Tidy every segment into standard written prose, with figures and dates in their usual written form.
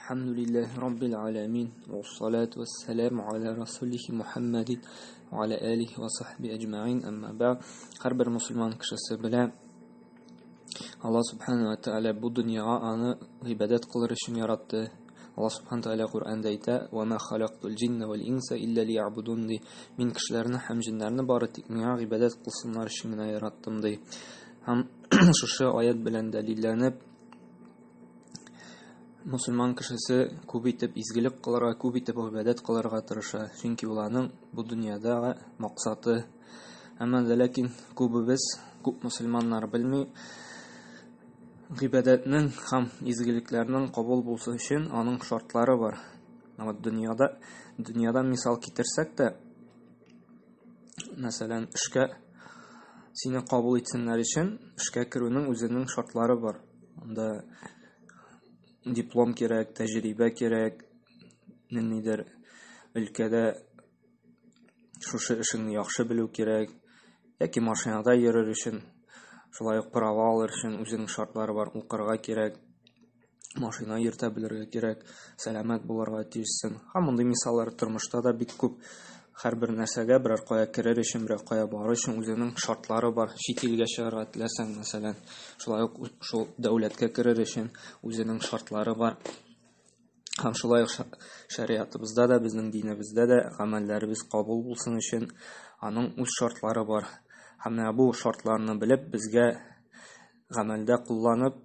Әлхәмдүлилләһи раббил галәмин, вассалату вассаламу аля расулихи Мухаммадин ва аля алихи ва сахби әҗмәгыйн, әмма бәгъд. Һәрбер мусульман кешесе белә, Аллаһ субхана ва тааля бу дөньяга аны гыйбадәт кылыр өчен яратты. Аллаһ субхана тааля Коръәндә әйтә: "Ва ма халактул җинна вал инса илля лиябудун" ди. Мин кешеләрне һәм җеннәрне бары тик миңа гыйбадәт кылсыннар өчен генә яраттым ди. Һәм шушы аят белән дәлилләнеп, мусульман кешесе күп итеп изгелек кылырга, күп итеп гыйбадәт кылырга тырыша, чөнки ул аның бу дөньядагы максаты. Әмма дә ләкин күбебез, күп мусульманнар белми, гыйбадәтнең һәм изгелекләрнең кабул булсын өчен аның шартлары бар. Вот дөньяда, дөньядан мисал китерсәк тә, мәсәлән, эшкә сине кабул итсеннәр өчен, эшкә керүнең үзенең шартлары бар. Анда диплом кирәк, тәҗрибә кирәк, ниндидер өлкәдә шушы эшеңне яхшы белү кирәк, яки машинада йөрер өчен, шулай ук права алыр өчен үзенең шартлары бар, укырга кирәк, машина йөртә белергә кирәк, сәламәт булырга тиешсең. Һәм мондый мисаллар тормышта да бик күп. Һәрбер нәрсәгә берәр кая керер өчен, берәр кая барыр өчен үзенең шартлары бар. Чит илгә чыгарга теләсәң, мәсәлән, шулай ук шул дәүләткә керер өчен үзенең шартлары бар. Һәм шулай ук шәриатыбызда да, безнең динебездә дә гамәлләребез кабул булсын өчен аның үз шартлары бар. Һәм менә бу шартларны белеп, безгә гамәлдә кулланып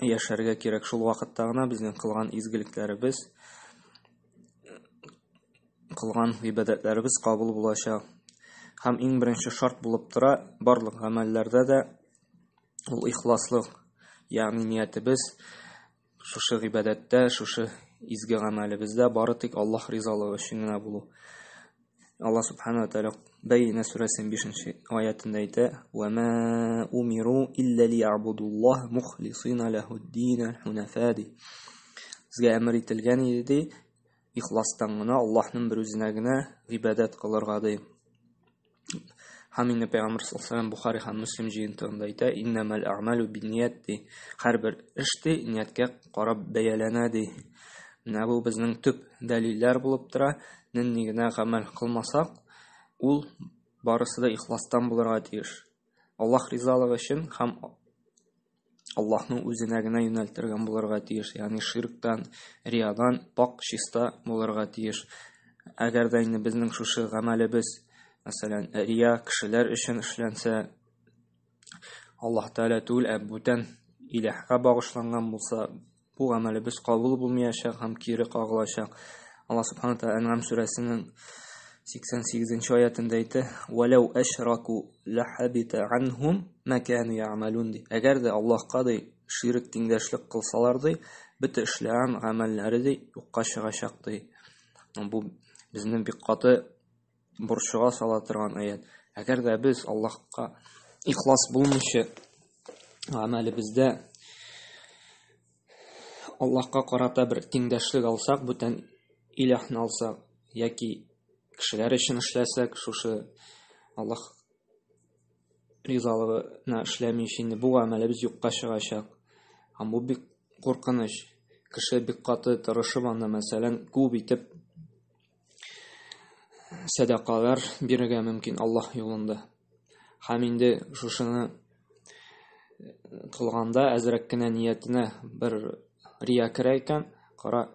яшәргә кирәк. Шул вакытта гына безнең кылган изгелекләребез, кылган гыйбадәтләребез кабул булачак. Һәм иң беренче шарт булып тора барлык гамәлләрдә дә ул ихласлык, ягъни ниятебез шушы гыйбадәттә, шушы изге гамәлебездә бары тик Аллаһ ризалыгы өчен генә булу. Аллаһ Субхану ва Тааля Бәйинә сүрәсенең 5 аятында әйтә: "Ва ма умиру илля лиябудуллаһ мухлисина лахуд-дина хунафа" ди. Безгә әмер ителгән иде ди, ихластан гына Аллаһның бер үзенә генә гыйбадәт кылырга ди. Һәм инде Пәйгамбер саллаллаһу алейһи Бухари һәм Муслим җыентыгында әйтә: "Иннамал а'малу бинният" ди. Һәрбер эш ди нияткә карап бәяләнә ди. Менә бу безнең төп дәлилләр булып тора. Нинди генә гамәл кылмасак, ул барысы да ихластан булырга тиеш. Аллаһ ризалыгы өчен һәм Аллаһның үзенә генә юнәлтелгән булырга тиеш, ягъни ширктан, риядан пак, чиста булырга тиеш. Әгәр дә инде безнең шушы гамәлебез, мәсәлән, рия кешеләр өчен эшләнсә, Аллаһ Тәгалә түгел, ә бүтән иләһкә багышланган булса, бу гамәлебез кабул булмаячак һәм кире кагылачак. Аллаһ Субхану Тәгалә Әнгам сүрәсенең 88 аятында әйтә: "Валау ашраку лахабита анхум ма кану я'малун" ди. Әгәр дә Аллаһка ди ширк тиңдәшлек кылсалар ди, бөтен эшләгән гамәлләре ди юкка чыгачак ди. Бу безне бик каты борчуга сала торган аят. Әгәр дә без Аллаһка ихлас булмыйча гамәлебездә Аллаһка карата бер тиңдәшлек алсак, бүтән иләһне алсак, яки кешеләр өчен эшләсәк, шушы Аллаһ ризалыгына эшләмичә инде бу гамәлебез юкка чыгачак. Һәм бу бик куркыныч. Кеше бик каты тырышып анда, мәсәлән, күп итеп сәдакалар бирергә мөмкин Аллаһ юлында. Һәм инде шушыны кылганда әзрәк кенә ниятенә бер рия керә икән, кара,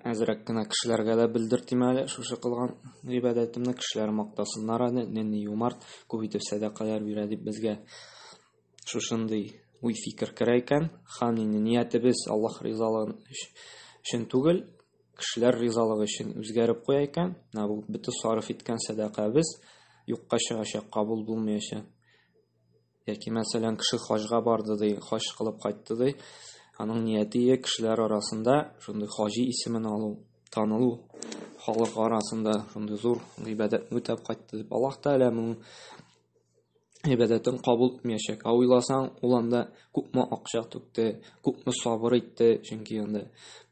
әзрәк кенә кешеләргә дә белдертим әле шушы кылган гыйбадәтемне, кешеләр мактасыннар әле, нинди юмарт, күп итеп сәдакалар бирә дип безгә шушындый уй-фикер керә икән, һәм инде ниятебез Аллаһ ризалыгы өчен түгел, кешеләр ризалыгы өчен үзгәреп куя икән, менә бу бөтен сарыф иткән сәдакабыз юкка чыгачак, кабул булмаячак. Яки, мәсәлән, кеше хаҗга барды ди, хаҗ кылып кайтты ди, аның нияте кешеләр арасында шундый хаҗи исемен алу, танылу, халык арасында шундый зур гыйбадәтне үтәп кайтты дип, Аллаһ Тәгалә моның гыйбадәтен кабул итмәячәк. Ә уйласаң, ул анда күпме акча түкте, күпме сабыр итте, чөнки анда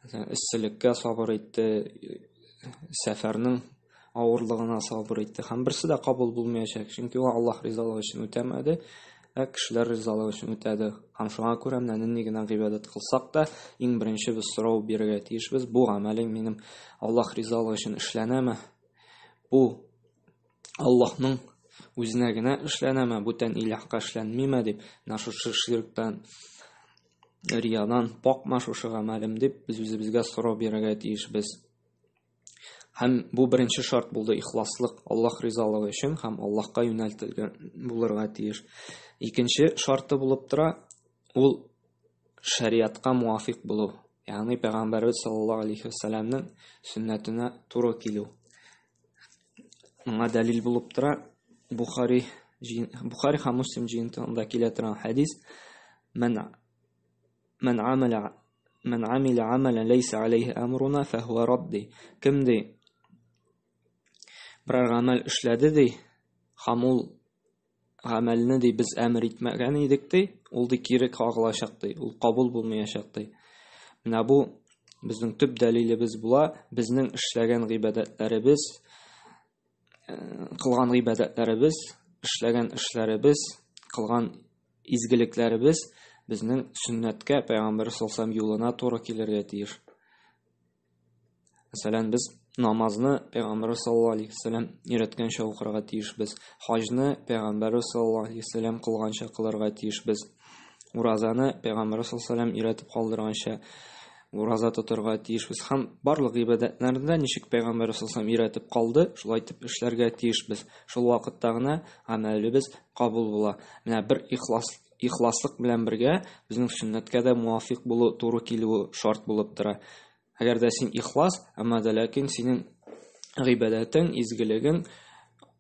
мәсәлән, эсселеккә сабыр итте, сәфәрнең авырлыгына сабыр итте. Һәм берсе дә кабул булмаячак, чөнки ул Аллаһ ризалыгы өчен үтәмәде, ә кешеләр ризалыгы өчен үтәде. Һәм шуңа күрә менә нинди генә гыйбадәт кылсак та, иң беренче без сорау бирергә тиешбез, бу гамәлең минем Аллаһ ризалыгы өчен эшләнәме? Бу Аллаһның үзенә генә эшләнәме, бүтән илаһка эшләнмиме дип, менә шушы ширктән, риядан пакмы шушы гамәлем дип, без үзебезгә сорау бирергә тиешбез. Һәм бу беренче шарт булды ихласлык, Аллаһ ризалыгы өчен һәм Аллаһка юнәлтелгән булырга тиеш. Икенче шарты булып тора, ул шәриатка муафик булу. Ягъни пәйгамбәрбез саллаллаһу алейхи вәсәләмнең сөннәтенә туры килү. Моңа дәлил булып тора Бухари Бухари һәм Муслим җыентыгында килә торган хәдис. Мән Мән амәлә Мән амилә амәлән ләйсә алейһи әмруна фәһүә рад ди. Кем ди берәр гамәл эшләде ди, һәм ул гамәлне ди без әмер итмәгән идек ди, ул ди кире кагылачак ди, ул кабул булмаячак ди. Менә бу безнең төп дәлилебез була, безнең эшләгән гыйбадәтләребез, кылган гыйбадәтләребез, эшләгән эшләребез, кылган изгелекләребез безнең сөннәткә, пәйгамбәр саллаллаһу юлына туры килергә тиеш. Мәсәлән, без намазны пәйгамбәр саллаллаһу алейһи вәсәлләм өйрәткәнчә укырга тиешбез. Хаҗны пәйгамбәр саллаллаһу алейһи вәсәлләм кылганча кылырга тиешбез. Уразаны пәйгамбәр саллаллаһу алейһи вәсәлләм өйрәтеп калдырганча ураза тотырга тиешбез. Һәм барлык гыйбадәтләрне дә ничек пәйгамбәр саллаллаһу алейһи вәсәлләм өйрәтеп калды, шулай итеп эшләргә тиешбез. Шул вакытта гына гамәлебез кабул була. Менә бер ихлас ихласлык белән бергә безнең сөннәткә дә муафик булу, туры килүе шарт булып тора. Әгәр дә син ихлас, әмма дә ләкин синең гыйбадәтең, изгелегең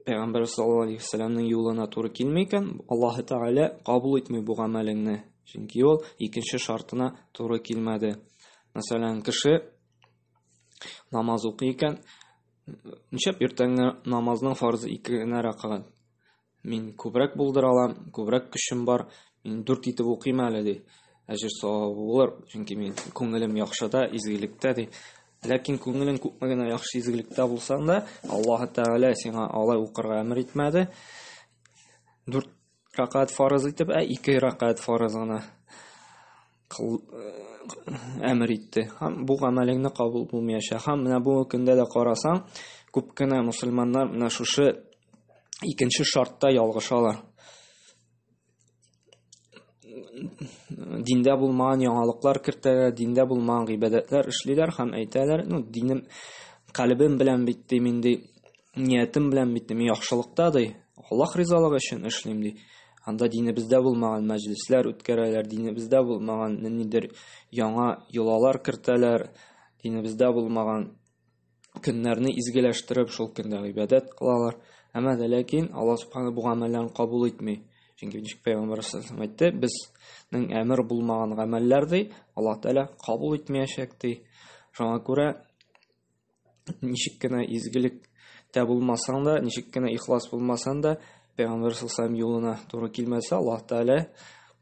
Пәйгамбәр саллаллаһу алейһи вәсәлләмнең юлына туры килми икән, Аллаһы Тәгалә кабул итми бу гамәлеңне. Чөнки ул икенче шартына туры килмәде. Мәсәлән, кеше намаз укый икән, нишләп иртәнге намазның фарзы ике генә рәкәгать? Мин күбрәк булдыра алам, күбрәк көчем бар, мин дүрт итеп укыйм әле, ди. Әҗер савабы булыр, чөнки мин күңелем яхшыда, изгелектә, ди. Ләкин күңелең күпме генә яхшы изгелектә булсаң да, Аллаһы Тәгалә сиңа алай укырга әмер итмәде. Дүрт рәкәгать фарыз итеп, ә ике рәкәгать фарыз гына кыл, әмер итте. Һәм бу гамәлеңне кабул булмаячак. Һәм менә бу көндә дә карасаң, күп кенә мусульманнар менә шушы икенче шартта ялгышалар. Диндә булмаган яңалыклар кертәләр, диндә булмаган гыйбадәтләр эшлиләр һәм әйтәләр, ну, динем калебем белән бит ди, мин ди, ниятем белән бит, мин яхшылыкта ди, Аллаһ ризалыгы өчен эшлим ди. Анда динебездә булмаган мәҗлесләр үткәрәләр, динебездә булмаган ниндидер яңа йолалар кертәләр, динебездә булмаган көннәрне изгеләштереп, шул көндә гыйбадәт кылалар. Әмма дә ләкин Аллаһ субхана бу гамәлләрне кабул итми. Чөнки ничек пәйгамбәр саллаллаһу әйтте, безнең әмер булмаган гамәлләр ди, Аллаһ Тәгалә кабул итмәячәк ди. Шуңа күрә ничек кенә изгелек тә булмасаң да, ничек кенә ихлас булмасаң да, Пәйгамбәр саллаллаһу юлына туры килмәсә, Аллаһ Тәгалә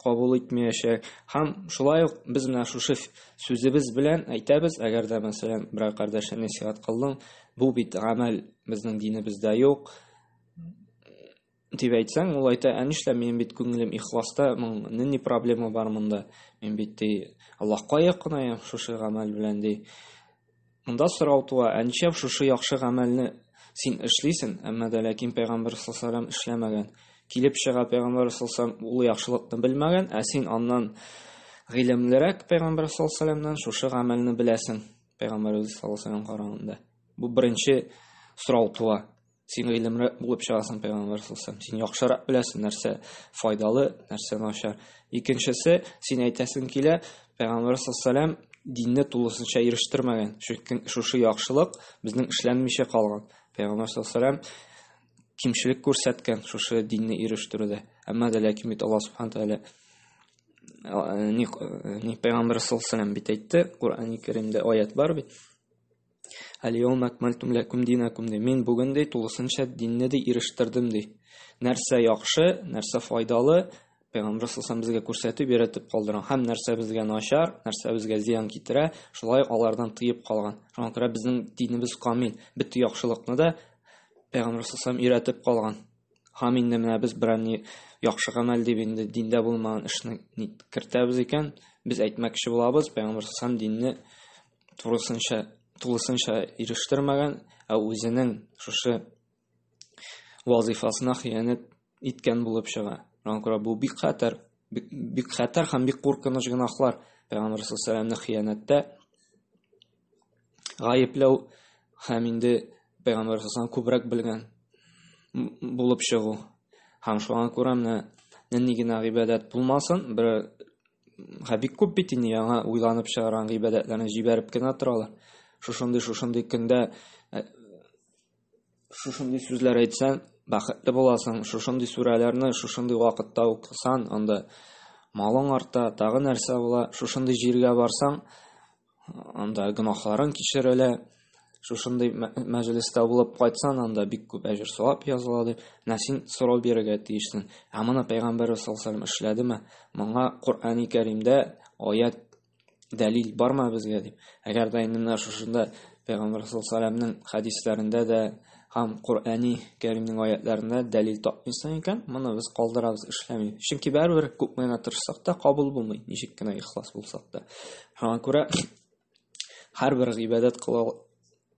кабул итмәячәк. Һәм шулай ук без менә шушы сүзебез белән әйтәбез, әгәр дә мәсәлән берәр кардәшкә нәсыйхәт кылдың, бу бит гамәл безнең динебездә юк, дип әйтсәң, ул әйтә, ә нишләп минем бит күңелем ихласта, моның нинди проблема бар монда? Мин бит ди, Аллаһка якынаям шушы гамәл белән ди. Монда сорау туа, ә нишләп шушы яхшы гамәлне син эшлисең, әмма дә ләкин пәйгамбәр саллаллаһу алейһи эшләмәгән. Килеп чыга пәйгамбәр саллаллаһу алейһи ул яхшылыкны белмәгән, ә син аннан гыйлемлерәк пәйгамбәр саллаллаһу алейһи шушы гамәлне беләсең, пәйгамбәребез саллаллаһу алейһи караганда. Бу беренче сорау туа. Син гыйлемрәк булып чыгасың пәйгамбәр саллаллаһу Син яхшырак беләсең нәрсә файдалы, нәрсә начар. Икенчесе, син әйтәсең килә, пәйгамбәр саллаллаһу динне тулысынча ирештермәгән. Чөнки шушы яхшылык безнең эшләнмичә калган. Пәйгамбәр саллаллаһу кимчелек күрсәткән шушы динне ирештерүдә. Әмма дә ләкин бит Аллаһ субхана тәгалә ни, ни пәйгамбәр саллаллаһу бит әйтте, Коръәни Кәримдә аят бар бит. Әл-яума акмальтум ләкум динакум ди. Мин бүген ди тулысынча динне ди ирештердем ди. Нәрсә яхшы, нәрсә файдалы, Пәйгамбер саллаллаху безгә күрсәтеп, өйрәтеп калдырган. Һәм нәрсә безгә начар, нәрсә безгә зыян китерә, шулай алардан тыеп калган. Шуңа күрә безнең динебез камил. Бөтен яхшылыкны да Пәйгамбер саллаллаху өйрәтеп калган. Һәм инде менә без берәр ни яхшы гамәл дип инде диндә булмаган эшне кертәбез икән, без әйтмәкче булабыз, пәйгамбәр саллаллаху динне турысынча, тулысынча ирештермәгән, ә үзенең шушы вазифасына хыянәт иткән булып чыга. Шуңа күрә бу бик хәтәр, бик, бик хәтәр һәм бик куркыныч гөнаһлар. Пәйгамбәр саллаллаху хыянәттә гаепләү һәм инде пәйгамбәр саллаллаху күбрәк белгән булып чыгу. Һәм шуңа күрә менә нинди генә гыйбадәт булмасын, бер һә бик күп бит инде яңа уйланып чыгарган гыйбадәтләрне җибәреп кенә торалар. Шушындый шушындый көндә э, шушындый сүзләр әйтсәң, бәхетле буласың. Шушындый сүрәләрне шушындый вакытта укысаң, анда малың арта, тагы нәрсә була. Шушындый җиргә барсаң, анда гөнаһларың кичерелә. Шушындый мәҗлестә булып кайтсаң, анда бик күп әҗер савап языла дип, менә син сорау бирергә тиешсең. Ә моны пәйгамбәр саллаллаху алейһи вәсәлләм эшләдеме? Моңа Коръәни Кәримдә аят дәлил бармы безгә дип. Әгәр дә инде менә шушында Пәйгамбәр саллаллаху алейһи вәсәлләмнең хәдисләрендә дә һәм Коръәни Кәримнең аятларында дәлил тапмыйсың икән, моны без калдырабыз, эшләмибез. Чөнки барыбер күпме генә тырышсак та кабул булмый, ничек кенә ихлас булсак та. Шуңа күрә һәрбер гыйбадәт кылу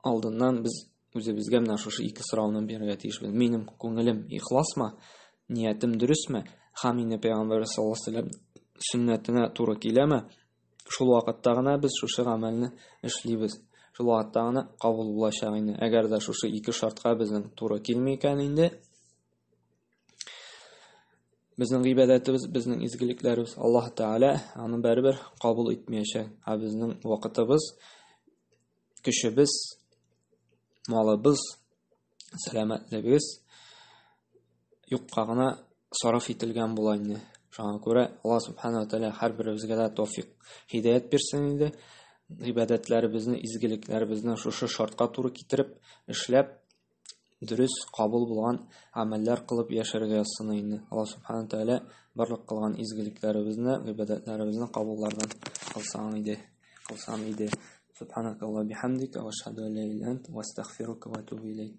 алдыннан без үзебезгә менә шушы ике сорауны бирергә тиешбез. Минем күңелем ихласмы? Ниятем дөресме? Һәм инде Пәйгамбәр саллаллаху алейһи вәсәлләм сөннәтенә туры киләме? Шул вакытта гына без шушы гамәлне эшлибез. Шул вакытта гына кабул булачак инде. Әгәр дә шушы ике шартка безнең туры килми икән инде, безнең гыйбадәтебез, безнең изгелекләребез Аллаһ Тәгалә аны барыбер кабул итмәячәк. Ә безнең вакытыбыз, көчебез, малыбыз, сәламәтлегебез юкка гына сарыф ителгән була инде. Шуңа күрә Аллаһ Субхану ва Тааля һәрберебезгә дә тәүфик, һидәят бирсен инде. Гыйбадәтләребезне, изгелекләребезне шушы шартка туры китереп эшләп, дөрес кабул булган гамәлләр кылып яшәргә язсын инде. Аллаһ Субхану Тааля барлык кылган изгелекләребезне, гыйбадәтләребезне кабуллардан кылсын иде. Кылсын иде. Субханакаллаһ бихамдика ва ашһаду ан ла иляха илля ант ва астагфирука ва атубу илейк.